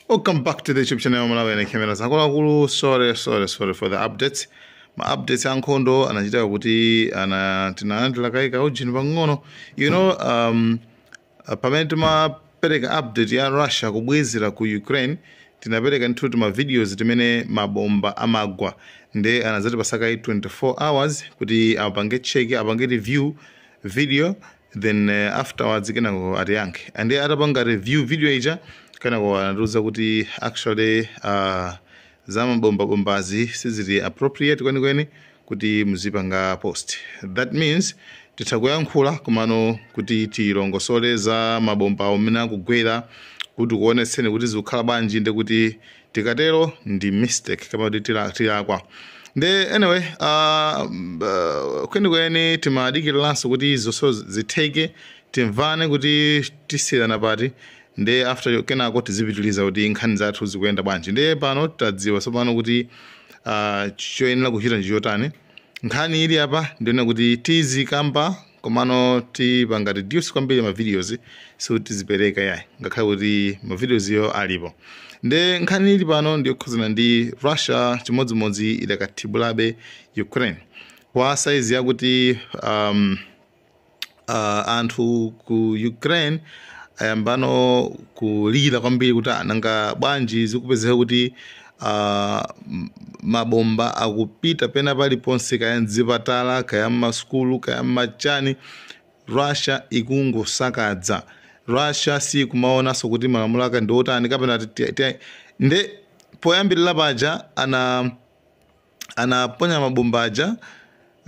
Welcome back to the YouTube channel Malawi and Cameras. Akuluakulu, sorry, sorry, sorry for the updates. Ma updates ankhondo anachita kuti ana tinalandira kaika ujini pang'ono. Pamene timapereka update ya Russia kubwezera ku Ukraine, tinapereka ndithu ma videos timene mabomba amagwa, nde anazati pasakayi 24 hours kuti apange check, apange review video, then afterwards kenako atiyankhe. And atapanga review video ija, kenako anatiuza kuti actually za mabombabombazi sizili appropriate kwenikweni kuti muzipanga post. That means titha kuyankhula, komano kuti tilongosole za mabomba amene akugwera, kuti kuonetseni kuti zikukhala bwanji, ndi kuti tikatero ndi mistake kama kuti tilakwa. Nde anyway, kwenikweni timadikiriranso kuti zonse zitheke, timvane kuti tisiyana pati, nde after kenako tizipitiliza kuti nkhani zathu zikuyenda bwanji. Nde pano tadziwa tsopano kuti choyenera kuchita ndi chotani. Nkhani ili apa ndiona kuti tizikamba, komano tipanga reduce kwambiri ma videos, so tizipereka yayi, ngakhale kuti ma videos yo alipo. Nde nkhani ili pano ndiyokhuzana ndi Russia, chimodzimodzi idakathibulabe Ukraine kwa saizi yakuti anthu ku Ukraine ayambano kulira kwambiri kuti nanga bwanji zikupezeka kuti mabomba akupita pena paliponse, kaya mzipatala, kaya mmasukulu, kaya mmachani. Russia ikungosakadza. Russia sikumaonanso kuti malamulo ake ndi otani kapena nde poyambirira paja anaponya mabomba aja,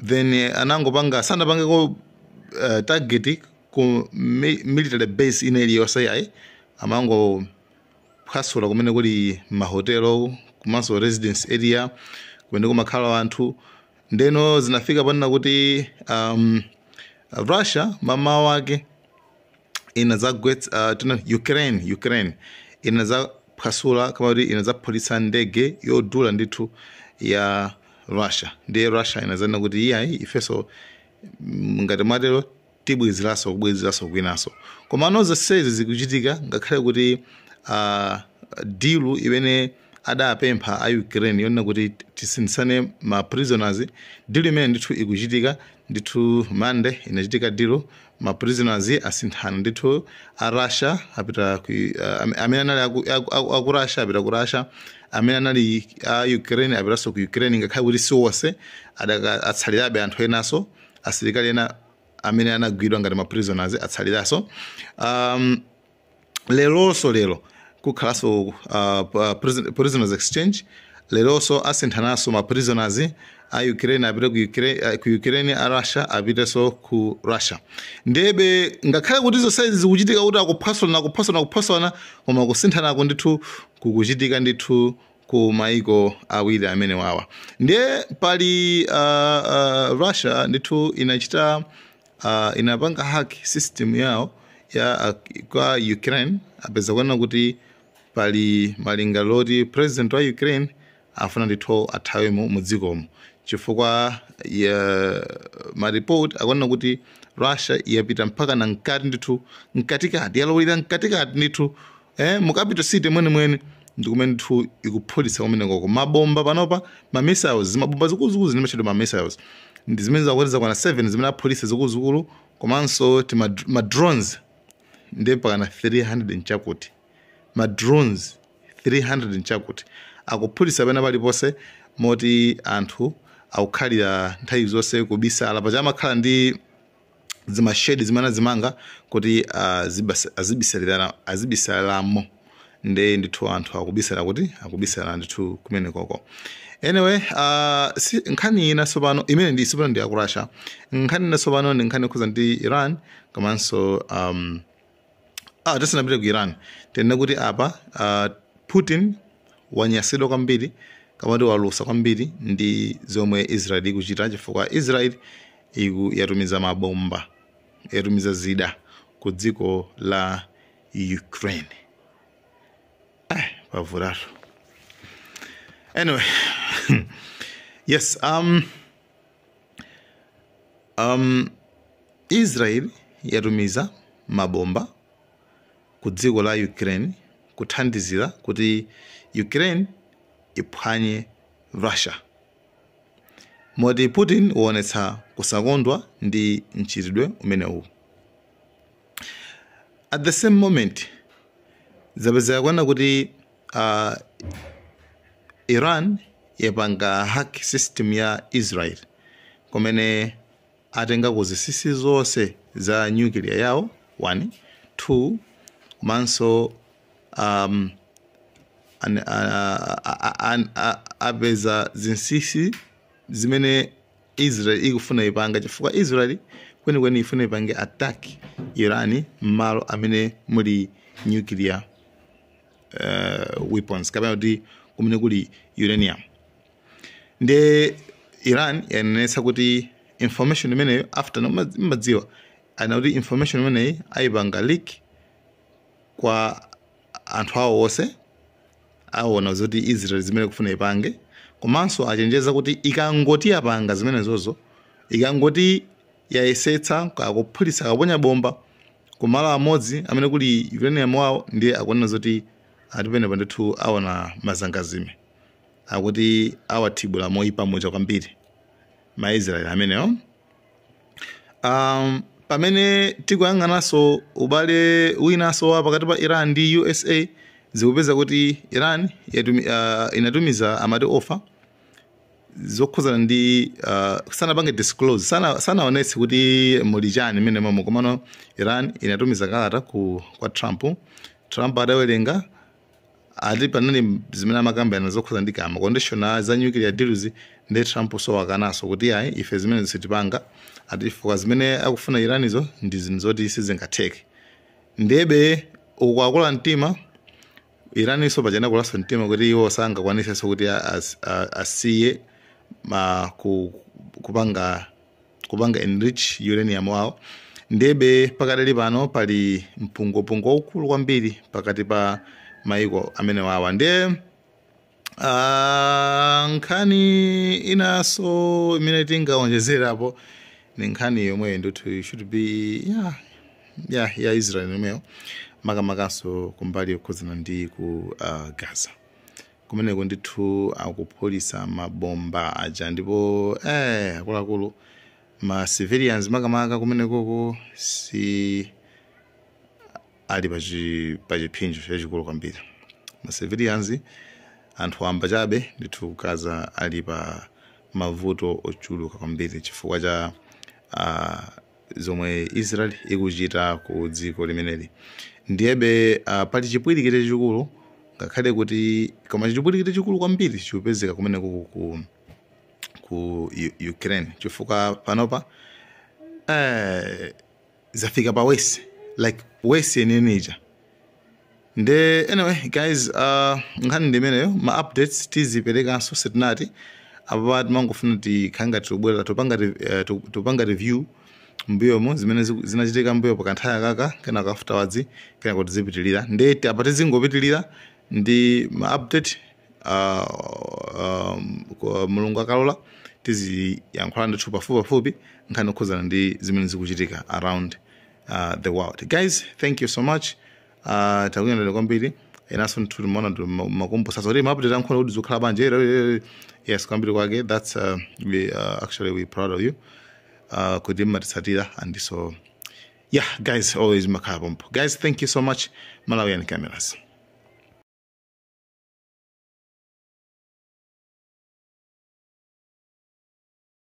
then anangopanga, sanapangeko target ku military base ina iliyonse yayi, amangophwasula kumene kuli mahotelo komanso residence area kumene kumakhala anthu. Ndeno zinafika panena kuti Russia mamawa wake inadzagwetsa, tuna Ukraine inadzaphwasula kama kuti inadzaphulitsa ndege yodula ndithu ya Russia. Ndiye Russia inadzanena kuti iyayi, ifenso ngati mwatero tibwezeranso, kubwezeranso kwinaso. Komano zonsezi zikuchitika ngakhale kuti deal imene adapempha a Ukraine yonena kuti tisinthane ma prisoners, deal imene ndithu ikuchitika ndithu. Monday inachitika deal, ma prisoners asinthana ndithu. A Russia apita ku, amene anali aku Russia apita ku Russia, amene anali a Ukraine apitanso ku Ukraine, ngakhale kuti si wonse, atsalirabe anthu enanso, asilikali ena amene anagwidwa ngati ma prisoners atsaliranso. Leronso, lero kukhalanso prisoners exchange. Leronso asinthananso ma prisoners, a Ukraine apite ku Ukraine, ku Ukraine, a Russia apitenso ku Russia. Ndebe ngakhale kuti zonsezi zikuchitika, kuti akuphwasulana, akuphwasulana, akuphwasulana, koma kusinthanako ndithu kukuchitika ndithu ku maiko awiri amene wawa. Ndiye pali Russia ndithu inachita, inapanga hack system yawo ya kwa Ukraine, apeza kuona kuti pali malingaliro oti president wa Ukraine afuna ndithu athawemo mudzikomo, chifukwa ya maripoti akuona kuti Russia yapita mpaka na mkati ndithu, mkatikati, yalowera mkatikati ndithu, mu capital city mwenimweni, ndikumene ndithu ikuphulitsa kumenekoko mabomba panopa, ma missiles, mabomba zikuluzikulu zimatchedwa ma missiles, ndi zimene zakuti zakwana 7 zimene aphulitsa zikuluzikulu, komanso ti ma drones ndi pakana 300 nchakuti, ma drones 300 nchakuti akuphulitsa pena paliponse, moti anthu akukhalira nthawi zonse kubisala. Paja amakhala ndi zimashedi zimene azimanga kuti azibisaliramo. Nde ndithu anthu akubisala, kuti akubisala ndithu kumene koko. Anyway, nkhani ina tsopano imene ndi tsopano ndi aku Russia. Nkhani ina tsopano ndi nkhani yokhuza ndi Iran komanso tisanapite ku Iran, tinene kuti apa Putin wanyasidwa kwambiri, kamati walusa kwambiri ndi zomwe Israel ikuchita, chifukwa Israel yatumiza mabomba, yatumiza zida ku dziko la Ukraine. Pavutatu. Anyway, yes, Israel yatumiza mabomba ku dziko la Ukraine. Kuthandizira kuti Ukraine iphwanye Russia, moti Putin waonetsa kusakondwa ndi mchitidwe umenewu. At the same moment, zapezeka kuona kuti Iran yapanga hack system ya Israel, kumene atenga kuzinsinsi zonse za nuclear yawo, 1, 2, komanso apeza zinsinsi zimene Israel ikufuna ipanga, chifukwa Israel kwenikweni ifuna ipange attack Iran m'malo amene muli nuclear weapons, kapena kuti kumene kuli uranium. Ndiye Iran yanenetsa kuti information imeneyo, after mmadziwa ana kuti information imeneyi ayipanga leak kwa anthu awo onse, aona zoti Israel zimene kufuna ipange. Komanso achenjeza kuti ikangoti yapanga zimenezozo, ikangoti yayesetsa kakuphulitsa, kaponya bomba kumalo amodzi amene kuli uranium wawo, ndiye akuonena zoti atipenepa ndithu aona mazangazime, akuti awathibula moyipa muja kwambiri maIsraeli amenewo. Pamene tikuyang'ananso ubale winanso wa pakati pa Iran ndi USA, zikupeza kuti Iran inatumiza amati offer zokhuzana ndi sanapange disclose, sanaonetse kuti muli chani mmene momwe. Komano Iran inatumiza kalata kwa Trump. Trump adawerenga, ati panali zimene amakambirana zokhuza ndi kama condition za nuclear deals. Ndi Trump so wakanaso kuti ayi, ife zimene sitipanga, ati chifukwa zimene akufuna Iranizo ndi zinthu zoti sizingatheke. Ndebe ukuakula mtima Iraninso pachena kulaso mtima kuti iwo sangakwanisenso kuti asiye kupanga enrich uranium wawo. Ndebe pakadali pano pali mpungwepungwe waukulu kwambiri pakati pa maiko amene wawa. Ndiye nkhani inanso imene tingaonjezerapo ni nkhani yomweyo ndithu, should be yeah, ya Israel yomweyo, makamakanso kumbali yokhuzana ndi ku Gaza. Kumeneko ndithu akuphulitsa mabomba aja, ndipo akuluakulu, ma civilians makamaka kumenekoko si ali pachipsinjo chachikulu kwambiri. Ma civilians, anthu amba chabe ndithu, Gaza ali pa mavuto ochuluka kwambiri chifukwa cha zomwe Israel ikuchita ku dziko limeneli. Ndiyebe pali chipwirikiti chachikulu, ngakhale kuti koma chipwirikiti chachikulu kwambiri chikupezeka kumeneko ku Ukraine, chifukwa panopa zafika pa worse, like worse yenenija. Nde anyway guys, nkhani ndi imeneyo. Ma updates tiziperekanso, sitinati apa timangofuna tikhanga tibwera tupanga review mbuyomo zimene zinachitika mbuyo pakanthawi kaka, kenako afterwards kenako tizipitilira. Nde apa tizingopitilira ndi ma update. Mulungu akalola, tiziyankhula ndithu pafupi pafupi nkhani yokhuzana ndi zimene zikuchitika around the world. Guys, thank you so much. Takunyadira kwambiri. Inanso ndithu timaona makumbusaso kuti ma update ankhona kuti zikukhala banje. Yes, kwambiri kwake. That's we actually we proud of you kuti mmatitsatira. And so yeah guys, always makhala pompo. Guys, thank you so much. Malawian Cameras.